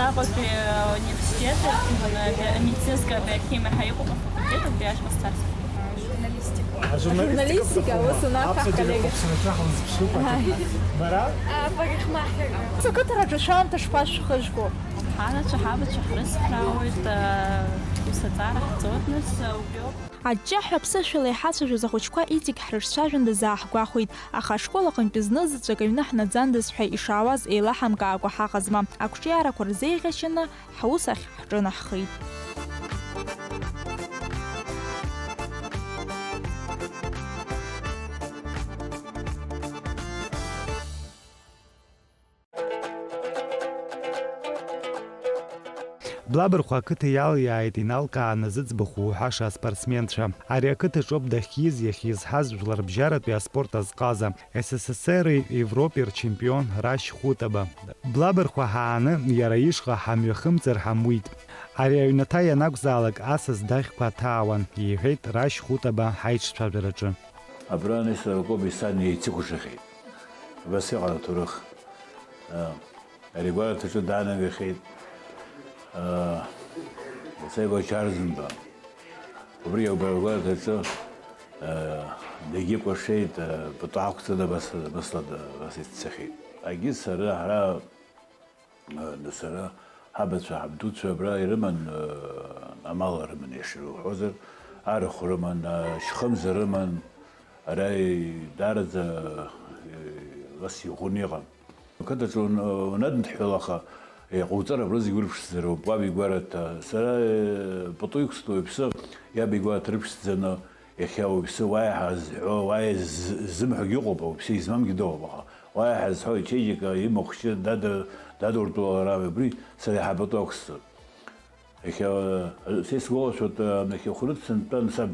Аҟәатәи ауниверситет аҿы, медицинская биохимиа ҳәа иҟоуп афакультет, убри ашҟа сцарц. Журналистика. Ажурналистика, ус унаҭах, коллега. Аԥсуа телехәаԥшраҿы ҳлызԥшуп. Аи. Бара? Апарикмахер. Ус ақыҭараҿы шәаамҭа шԥашәхыжәго? Ҳанацәа, ҳабацәа ҳрыцхраауеит, ус аҵара ҳҵоит, нас, убриоуп. Аҷҷаҳәа аԥсышәала иҳацәажәоз ахәыҷқәа иҵегь ҳрыҿцәажәандаз ааҳгәахәит, аха ашкол аҟынтәи зны заҵәык аҩны ҳнаӡандаз ҳәа ишаауаз еилаҳамкаакәа ҳаҟазма, ақәҿиарақәа рзеиӷьашьаны ҳус ахь ҳҿынаҳхеит. Блабырхәа ақыҭа иалиааит иналкааны зыӡбахә уҳәаша аспортсменцәа. Ари ақыҭаҿоуп дахьиз, иахьизҳаз жәларбжьаратәи аспорт азҟаза, С С С Р-и Европеи рчемпион Рашь Хәытаба. Блабырхәа ҳааны, иара ишҟа ҳамҩахымҵыр ҳамуит. Ари аҩнаҭа ианакәзаалак асас дахьқәа аҭаауан, иҳәеит Рашь Хәытаба ҳаиҿцәажәараҿы. Абра Нестор Акоби сан еицыкәашахьеит. Абас иҟан аҭоурых. Ари агәараҭаҿы даанагахьеит, аа, Саиба Чарзынба. Убри ауп агәараҭаҿы, аа, дагьыкәашеит, аа, пату ақәҵаны абас, абасла, абас иццахьеит. Егьи сара ҳара, аа, сара ҳабацәа, ҳабдуцәа абра ирыман, аа, амал рыман, иашаны уҳәозар, арахә рыман, аа, шьхымза рыман, ара, даараӡа, аа, ас иӷәӷәаны иҟан. Ақыҭаҿы ун-, унадҳәалаха, иҟауҵар абра зегь урԥшӡароуп, уаб игәараҭа. Сара, э, пату иқәсҵо уаҩԥсы, иаб игәараҭа рыԥшӡаны, иахьа уаҩԥсы уааи ҳәа зҳәо, уааи з-, ззымҳәогьы ыҟоуп, уаҩԥсы измамгьы дыҟоуп, аха уааи ҳәа зҳәо ичеиџьыка, имахәҷы дада-, дадуртәаларами, убри сара иаҳа пату ақәсҵоит. Иахьа, э, са исгәалашәоит, э, нахьхьи хәнырц сынтәан саб.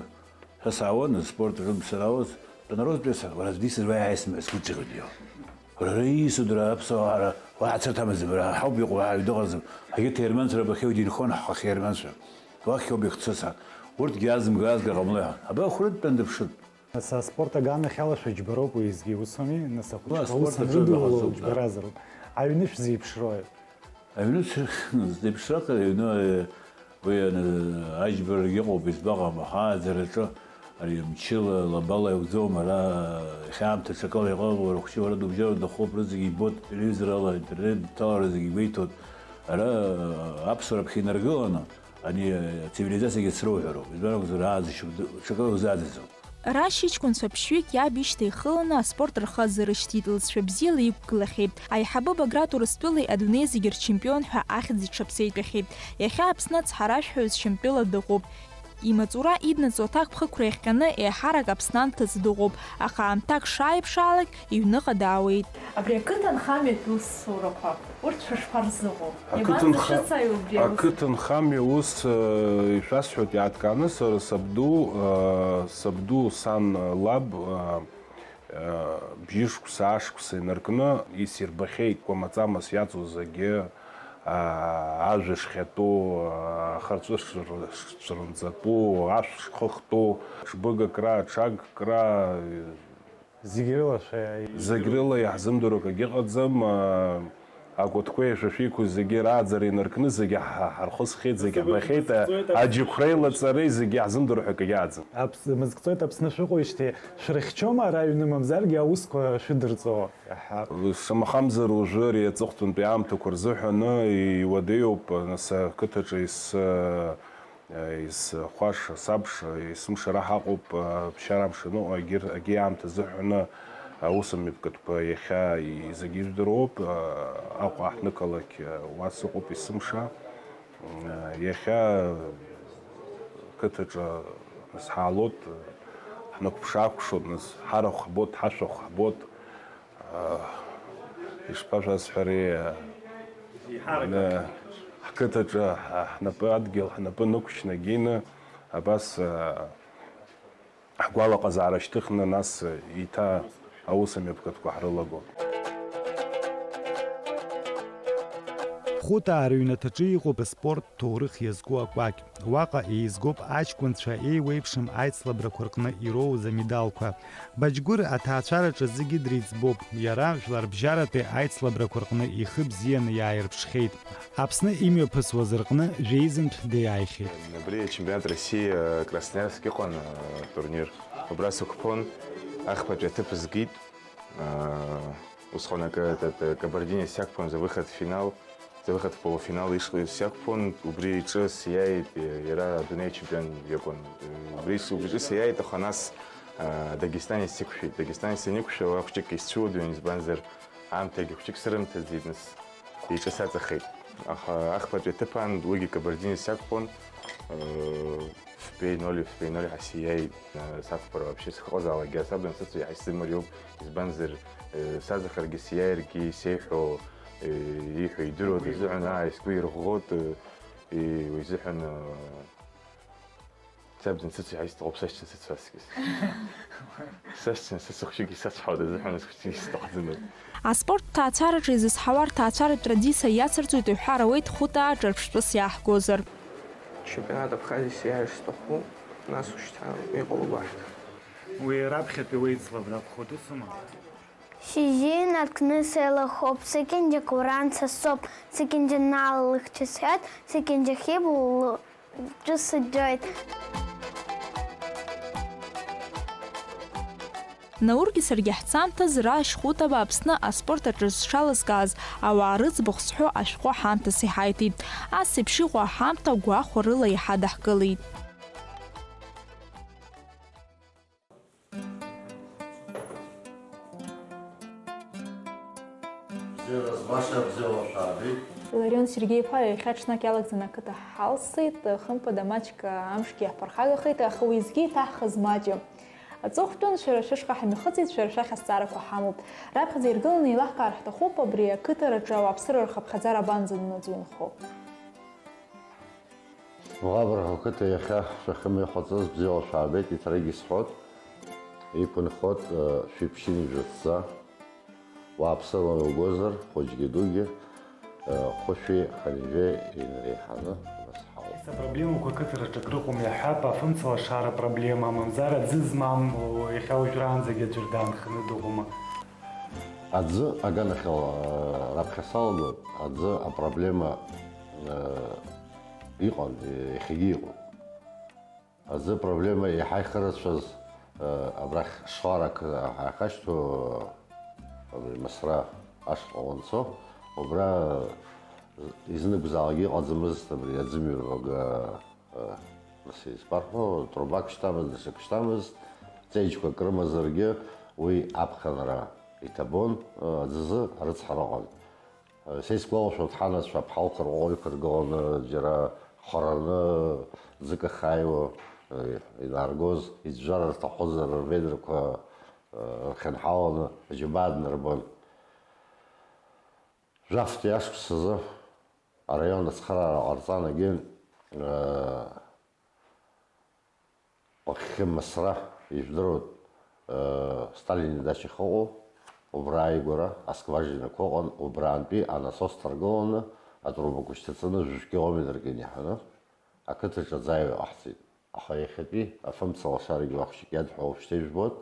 Ҳәа саауан, аспорт аҿынтә санаауаз, днарозтәи аса, уара аӡә дисыр уаҳа исымҳәа сгәы ҿыӷьит ио. Уара ара ииасуа дара аԥсуаа ҳара уаҳа царҭа амаӡам, ара ҳауп иҟоу, уаҳа аҩныҟа ыҟаӡам. Ҳаргьы ҭаирманцәа рабахьоу идинхон ҳхахьы аерманцәа. Уахь ауп ихцо сан. Урҭгьы азымго-аазго ҟамло иҳәон. Абра ахәыртәтәан дыԥшын. Нас аспорт аганахьала шәыџьбароуп уеизгьы, ус ами? Нас ахәыҷқәа аус анрыдуло уџьбаразароуп. Аҩны шәзеиԥшрои? Аҩны зеиԥшрахар, аҩны, уи, аны, аџьбарагьы ыҟоуп, избаҟам, ахааӡараҿы ари мчыла, лабала иауӡом, ара иахьа аамҭа ҽакала иҟалом, уара хәҷы, уара дубжьароуп, дахоуп, рызегьы ибоит, телевизорала, интернет ҭалара зегьы игәеиҭоит. Ара аԥсуара аԥхьа инаргыланы, ани ацивилизациагьы ацроуҳәароуп, избан акәзар, ааӡашьоуп, ҽакала узааӡаӡом. Рашь иҷкәынцәа ԥшьҩык иаб ишьҭа ихыланы аспорт рхы азыршьҭит, лҵшәа бзиала иқәгылахьеит. Аиҳабы Баграт Урыстәылеи адунеи зегьы рчемпион ҳәа ахьӡ иҽаԥсеитәхьеит. Иахьа Аԥсны ацҳаражәҳәаҩ Шьамтәыла дыҟоуп. Имаҵура иднаҵо аҭакԥхықәра иахҟьаны еиҳарак Аԥсны анҭыҵ дыҟоуп, аха аамҭак шааиԥшаалак иҩныҟа даауеит. Абри ақыҭанхамҩатә усурақәа, урҭ шәышԥарзыҟоу? Ақыҭанха-, Иабанӡа шәыцааиуа убри аус? Ақыҭанхамҩа ус, э, ишәасҳәоит, иааҭганы сара сабду, э, сабду сан, э, лаб, э, э, бжьышықәса, ашықәса инаркны исирбахьеит, кәамаҵамас иаҵоу зегьы, э, ажәа шхьатәу, э, ахарҵәы шр-, шцәырымҵатәу, ашә шхыхтәу, ҽбыгакра, ҽагкра, э, Зегь рыла шәа-, Зегь рыла иаҳзымдыруа акгьы ыҟаӡам. Акәытқәеи ашәа шәиқәыз зегьы рааӡара инаркны, зегьы ҳа-, ҳархысхьеит, зегьы ҳбахьеит, аџьықәреи лаҵареи зегьы иаҳзымдыруа ҳәа акгьы ыҟаӡам. Аԥс-, мызкҵоит Аԥсны шәыҟоижьҭеи, шәрыхьчома ара аҩны, мамзаргьы аусқәа шәыдырҵо? Иаҳа. Шамахамзар уажәы ари аҵыхәтәантәи аамҭақәа рзыҳәаны иуадаҩуп, нас, ақыҭаҿы ес-, Исхәаша, сабша, есымша ара ҳаҟоуп, ԥшьара амш аныҟоу, егьыр-, егьи аамҭа азыҳәаны аусмҩаԥгатәқәа иахьа зегьы ижәдыруоуп, Аҟәа аҳҭнықалақь уа сыҟоуп есымша. Иахьа қыҭаҿы нас ҳаалоит, ҳнықәԥш-аақәԥшуеит, нас ҳарахә ҳбоит, ҳашәахә ҳбоит. Ишԥашәасҳәари, ҳқыҭаҿы ҳнапы адгьыл, ҳнапы нықәшьны агьины, абас ҳгәалаҟазаара шьҭыхны, нас еиҭа аусмҩаԥгатәқәа ҳрылагон. Хәытаа рыҩнаҭаҿы иҟоуп аспорт ҭоурых иазку акәакь. Уаҟа еизгоуп аҷкәынцәа еиуеиԥшым аицлабрақәа рҟны ироуз амедалқәа. Баџьгәыр аҭаацәараҿы зегьы дреиҵбоуп. Иара жәларбжьаратәи аицлабрақәа рҟны ихы бзианы иааирԥшхьеит. Аԥсны имҩаԥысуаз рҟны жәеизынтә диааихьеит. Абри ачемпионат России, э, Красноярск иҟан, э, турнир. Убра сықәԥон, ахԥатәи аҭыԥ згеит. Э, усҟан акы, т-, т-, Кабардине сиақәԥон за выход в финал. Сеилахеит полуфинал ишҟа сиақәԥон, убри иҿы сиааит, иара адунеи ачемпион иакәын. Убри ис-, убри иҿы сиааит, аха нас, а, Дагестане сықәшәеит. Дагестане саниқәшәа, уа хәҷык исцәыуадаҩын, избанзар, аамҭагьы хәҷык сырымҭаӡеит, нас иҿы саҵахеит. Аха ахԥатәи аҭыԥ аан уигьы Кабардине сиақәԥон, э, ф пи ноль, ф пи ноль ҳәа сиааит, э, сақәԥара вообще сыҟазаалакгьы асаб дансыцу иаҳа исзымариоуп, избанзар, э, саҵахаргьы сиааиргьы исеиҳәо, э, ииҳәо идыруа дазыҳәан, аа, сгәы ирӷәӷәоит, э, и-, уи изыҳәан, э, саб дансыцу иаҳа исҭахуп, сашьцәа сыцу аскьыс. Сашьцәа сыцу хәшьык исацҳауа дазыҳәан, хәшьык исҭахӡам. Аспорт ҭаацәараҿы изызҳауа рҭаацәаратә традициа иацырҵоит ҳәа ауеит Хәытаа ҿырԥштәыс иаҳгозар. Чемпионат Абхазии сиааир сҭахуп, нас ушьҭа иҟало гәаҳҭап. Уи раԥхьатәи уеицлабра акәхоит, ус аума? Шьыжьы инаркны сеилахоуп, зегьынџьак уранӡа соуп, зегьынџьак налалыхьча сҳәоит, зегьынџьак ибла лҿы сыӡәӡәоит. Наургьы саргьы ҳцамҭаз Рашь Хәытаа Аԥсны аспорт аҿы зҽалазкааз ауаа рыӡбахә зҳәо ашәҟәы ҳамҭас иҳаиҭеит. Ас еиԥш иҟоу аҳамҭа гәахәарыла иҳадаҳкылеит. Бзиара збаша, бзиала шәаабеит. Иларион Сергеи-иԥа, иахьа ҽнак иалагӡаны ақыҭа ҳалсит, хымԥада маҷк амшгьы иаҳԥырхагахеит, аха уеизгьы иҭаҳхыз маҷым. Аҵыхәтәан шәара шәышҟа ҳамҩахыҵит, шәара шәахь азҵаарақәа ҳамоуп. Раԥхьаӡа иргыланы еилаҳкаар ҳҭахуп, абри ақыҭараҿы ауааԥсыра рхыԥхьаӡара абанӡанаӡо инхо? Мҟабра ақыҭа иахьа шәахьымҩахыҵыз бзиала шәаабеит, еиҭаракгьы сҳәоит. Иқәынхоит, э, шәиԥшьыни жәытәӡа. Уааԥсыра угозар, хәыҷгьы дугьы, э, хәышәи хынҩажәи инареиҳаны убас ҳауп. Апроблемақәа ақыҭараҿы акрыҟоума иаҳҳәап, афымцалашара проблема, мамзар аӡы змам, о, иахьа уажәраанӡагьы аӡәыр даанханы дыҟоума? Аӡы аганахьала, э, раԥхьа салагоит, аӡы апроблема, э, Иҟан, иахьагьы иҟоуп. Аӡы проблема иаҳа ихырацәаз, э, абрахь Швара ақыҭа ҳахьашьҭоу, абри Мысра ашҟа уанцо, убра изныкзаалак иҟаӡамызт абри аӡымҩа рбага, э, нас избарҳәо, трубак шьҭамызт, даҽак шьҭамызт, ҵеиџьқәак рымазаргьы уи аԥхынра иҭабон, э, аӡазы арыцҳара ыҟан. Са исгәалашәоит, ҳанацәа аԥҳалқәа рҟәаҟәақәа ргыланы, џьара хәараны, ӡык ахааиуа, инаргоз, иӡәӡәар рҭахозар, рведрақәа рхьынҳаланы аџьабаа днарбон. Жәафтәи ашықәсазы араион ацхыраара ҟарҵан, егьи, Уаххьы Мысра, ижәдыруеит, э, Сталин идача ахьыҟоу, убра ааигәара аскважинақәа ыҟан, убраантәи анасос ҭаргыланы, атрубақәа шьҭаҵаны, жәшәкы километрк инаҳаны, ақыҭаҿы аӡаҩа ҟаҳҵеит. Аха иахьатәи афымца лашарагьы уахшьак иадҳәалоуп, шьҭа ижәбоит.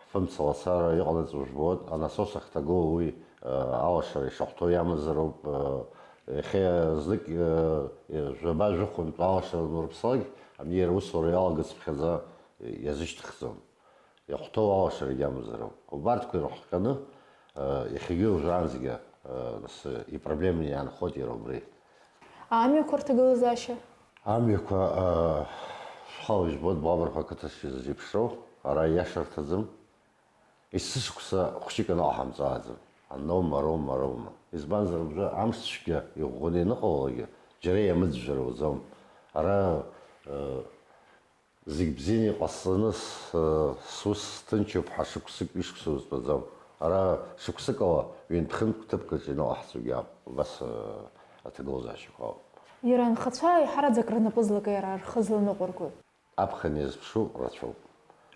Ҳфымца лашара иҟанаҵо жәбоит, анасос ахьҭагылоу уи, э, алашара ишахәҭоу иамазароуп, э, иахьа знык, э, э, жәаба-жәохәынтә алашара анурыԥсалак, абни иара аусура иалагацыԥхьаӡа, э, иазышьҭыхӡом. Иахәҭоу алашарагьы амазароуп. Убарҭқәа ирыхҟьаны, э, иахьагьы уажәраанӡагьы, э, нас, э, ипроблеманы иаанхоит иара убри. Амҩақәа рҭагылазаашьа? Амҩақәа, э, шәхала ижәбоит, Бӷабырхәа ақыҭа шизеиԥшроу, ара иашарҭаӡам. Есышықәса хәҷык анаҟаҳамҵаӡам. Аноума, ароума, ароума. Избанзар, абжа амш цәгьа иӷәӷәаны ианыҟалалакгьы, џьара иамыӡәӡәар ауӡом. Ара, э, зегь бзианы иҟасҵаны с-, э, сус ҭынчуп ҳәа шықәсык, ишықәса узтәаӡом. Ара шықәсыкала ҩынтә-хынтә ҭыԥкаҿ ианыҟаҳҵогьы ауп. Убас, э, аҭагылазаашьақәа ауп. Иара анхацәа аиҳараӡак рнапы злакеи ара рхы зланыҟәыргои? Аԥхын иазԥшу рацәоуп.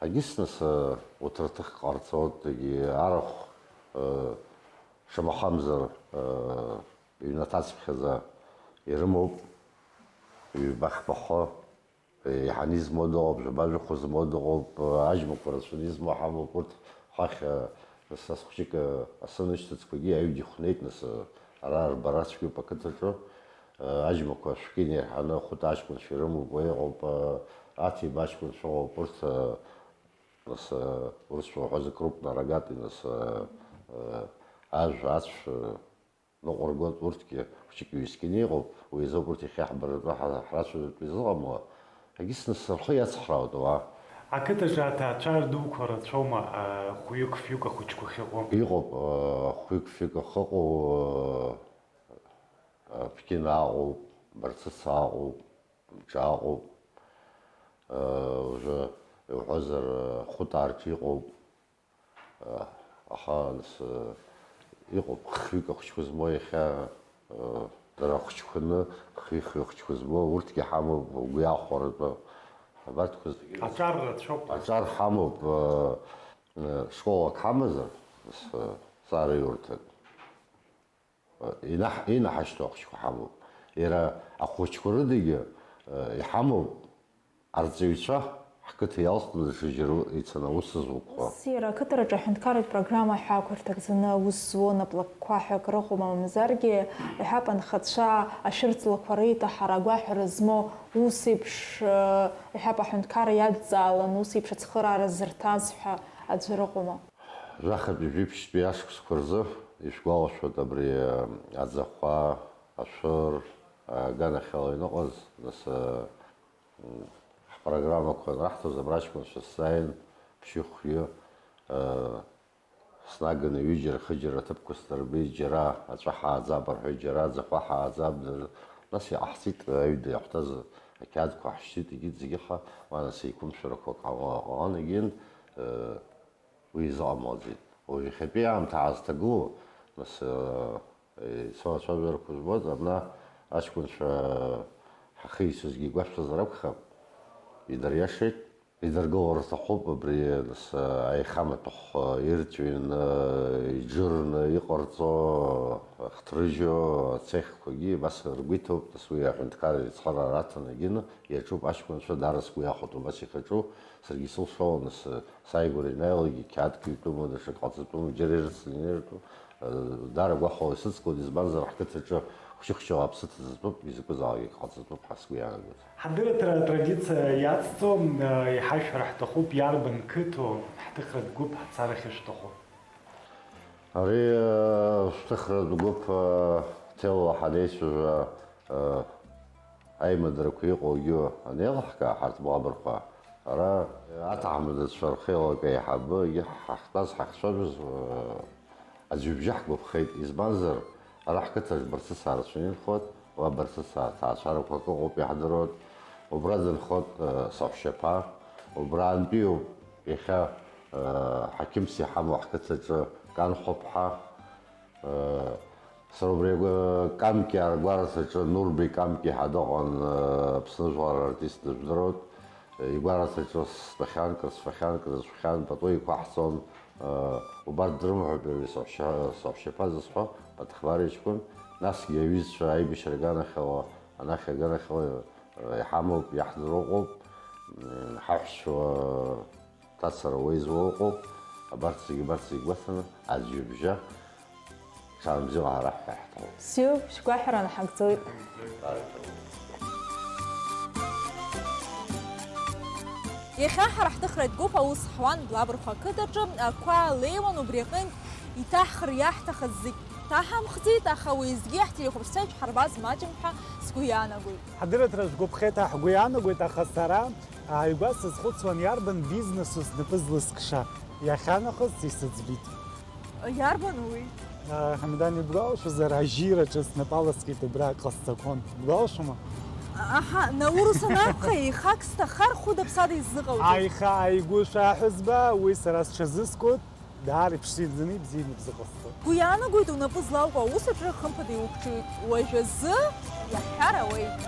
Егьыс нас, э, урҭ рҭыхк ҟарҵоит, егьи арахә, э, шамахамзар, э, Ҩнаҭацыԥхьаӡа ирымоуп, ҩба-хԥа хы, еиҳаны измоу дыҟоуп, жәаба-жәохә змоу дыҟоуп, аџьмақәа рацәаны измоу ҳамоуп, урҭ ҳахь, нас, нас хәҷык, асы нышьҭыҵқәагьы аҩгьы хәнеит, нас, ара рбара цәгьоуп ақыҭаҿы, аџьмақәа шәкы инеиҳаны ахәыҭ аҷкәынцәа ирымоуп, уа иҟоуп, аҭиба аҷкәынцәа ыҟоуп, урҭ, нас, урҭ шәоуҳәозар крупнорогатый, нас, ажә, ацә, ныҟәыргоит, урҭгьы хәҷык-ҩыџьагьы иҟоуп, уи азоуп урҭ иахьа ҳбаратәы ҳа-, ҳрацәажәартә изыҟамло, егьыс нас рхы иацҳраауеит ауаа. Ақыҭаҿы аҭаацәара дуқәа рацәоума, а, хәҩык-фҩык ахәыҷқәа ахьыҟоу? Иҟоуп, а, хәҩык-фҩык ахьыҟоу, а, а, Ԥқьына аҟоуп, Барцыц аҟоуп, Мҿа аҟоуп, а, уажәы иуҳәозар, а, Хәытаа рҿы иҟоуп. Аха, нас, иҟоуп, хҩык ахәыҷқәа змоу иахьа, дара ахәыҷқәаны, хҩы-хҩы ахәыҷқәа змоу, урҭгьы ҳамоуп, угәы иахәаратәы. Абарҭқәа зегьы. Аҿар рацәоуп. Аҿар ҳамоуп, школак ҳамазар, нас, сара иурҭак. Инаҳ-, инаҳашьҭу ахәыҷқәа ҳамоуп. Иара ахәыҷқәа рыдагьы, э, иҳамоуп арҵаҩцәа ҳқыҭа иалхны даҽаџьара ицаны аус зуқәа. Ус, иара ақыҭараҿы аҳәынҭқарратә программа ҳәа ақәырҭак зны аус зуа наплакқәа ҳәа акрыҟоума, мамзаргьы, иҳәап, анхацәа ашәырҵлақәа реиҭаҳара агәаҳәара змоу ус еиԥш, э, иҳәап, аҳәынҭқарра иадҵаалан ус еиԥш ацхыраара зырҭаз ҳәа аӡәыр ыҟоума? Жәахатәи жәиԥшьтәи ашықәсқәа рзы ишәгәалашәоит абри аӡахәа, ашәыр, аганахьала иныҟәаз, нас, ҳпрограммақәа анраҳҭоз абра аҷкәынцәа сзааин, ԥшьҩы-хәҩы, снаганы ҩыџьара-хыџьара аҭыԥқәа сдырбеит, џьара аҵәа ҳааӡап рҳәеит, џьара аӡахәа ҳааӡап, нас иҟаҳҵеит, аҩада иаҳҭаз ақьаадқәа ҳшьҭит, егьит зегьы ха, уа нас еиқәымшәарақәак ҟала-, ҟалан, егьин, Уи изыҟамлаӡеит. Уажә иахьатәи аамҭа аазҭагылоу, нас, э, ицо ацәажәарақәа збоит, абна аҷкәынцәа ҳахы ицозгьы игәашәҭазар акәхап, идыриашеит, идыргылар рҭахуп, абри, нас, аихамаҭәахә ирҵәины, иџырны иҟарҵо, ахҭрыжьу ацехқәагьы абас ргәы иҭоуп, нас, уи аҳәынҭқарра ицхыраара аҭаны егьины иаҿуп, аҷкәынцәа даара сгәы иахәоит убас ихаҿу, саргьы сылшоуан, нас, Сааигәара ианааилак, қьаадк ҩтәума, даҽак ҟаҵатәума, џьара ирыцлин иртәу, даара гәахәала исыцклоит, избанзар, ҳқыҭаҿы хәшьы-хәшьала аԥсы ҭазатәуп, изакәызаалак ҟаҵатәуп ҳәа сгәы иаанагоит. Ҳадырраҭара атрадициа иацҵо, иҳашәҳәар ҳҭахуп, иарбан қыҭоу ҳҭыхратә гәыԥ ҳцар ахьышәҭаху? Ари, э, шәҭыхратә гәыԥ, э, ҭелла ҳанеицәажәа, э, аимадарақәа иҟоугьы анеилаҳкаа, ҳарҭ Блабархәа, ара аҭаҳмадацәа рхеилак аиҳабы, егьи ҳахьтәаз, ҳахьцәажәоз, э, аӡәыбжьы ҳгәаԥхеит. Избанзар, ара ҳқыҭаҿ Барцыц аарцәаны инхоит, уа Барцыц аҭаацәарақәа акы ыҟоуп, иаҳдыруеит. Убра дынхоит, э, Саҳәшьаԥа, убраантәиоуп. Иахьа, э, ҳақьымс иҳамоу ҳқыҭаҿы Канхәаԥҳа, э, сара убри агәы-, Камки аргәараҭаҿы Нурбеи Камки ҳәа дыҟан, э, Аԥсны жәлар артист дыжәдыруеит. Э, игәараҭаҿы стәахьан, крысфахьан, крызфхьан, пату еиқәаҳҵон. Э, убарҭ дрымоуп, иара Саҳәшьа-, Саҳәшьаԥа зысҳәо, Баҭхбар иҷкәын, насгьы аҩызцәа аибашьра аганахьала, анахь аганахьала, э, иҳамоуп, иаҳдыруа ыҟоуп, м, ҳаҳәшьцәа Ҭацара уеизуа ыҟоуп, абарҭ зегьы, абарҭ зегьы гәаҭаны, аӡәыбжьа, ҽаанбзиала ҳара ҳҳәа иаҳҭахуп. Бзиоуп, шәгәаҳәара наҳагӡоит. Иахьа ҳара ҳҭыхратә гәыԥ аус ҳуан Блабархәа ақыҭаҿы, ақәа леиуан, убри аҟынтә иҭаҳхыр иаҳҭахыз зегь ҭаҳамхӡеит, аха уеизгьы ҳтелехәаԥшцәа ишәҳарбаз маҷым ҳәа сгәы иаанагоит. Ҳадырраҭара шәгәаԥхеит ҳәа ҳгәы иаанагоит, аха сара ааигәа сазхәыцуан, иарбан бизнесу снапы злыскша, иахьанахыс исыӡбеит. Иарбан уи? Ҳамидан, ибгәалашәозар, ажьираҿы снапы аласкит, убра ҟасҵақәон. Бгәалашәома? Аҳа, Науру санакәха, еихак сҭахар, хәыда-ԥсада исзыҟауҵеит. Аиха, ааигәышәа аҳәызба, уи сара сҽазыскуеит. Даара иԥшӡаӡаны ибзианы ибзыҟасҵоит. Сгәы иаанагоит, унапы злаукуа аус аҿы хымԥада иуқәҿиоит. Уажәазы иаҳҳәар ауеит.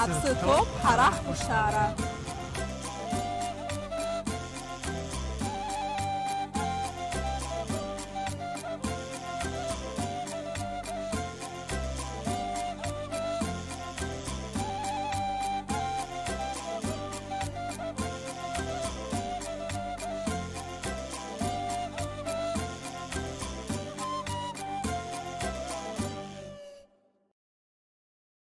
Аԥсы ҭоуп ҳара ҳхәышҭаара.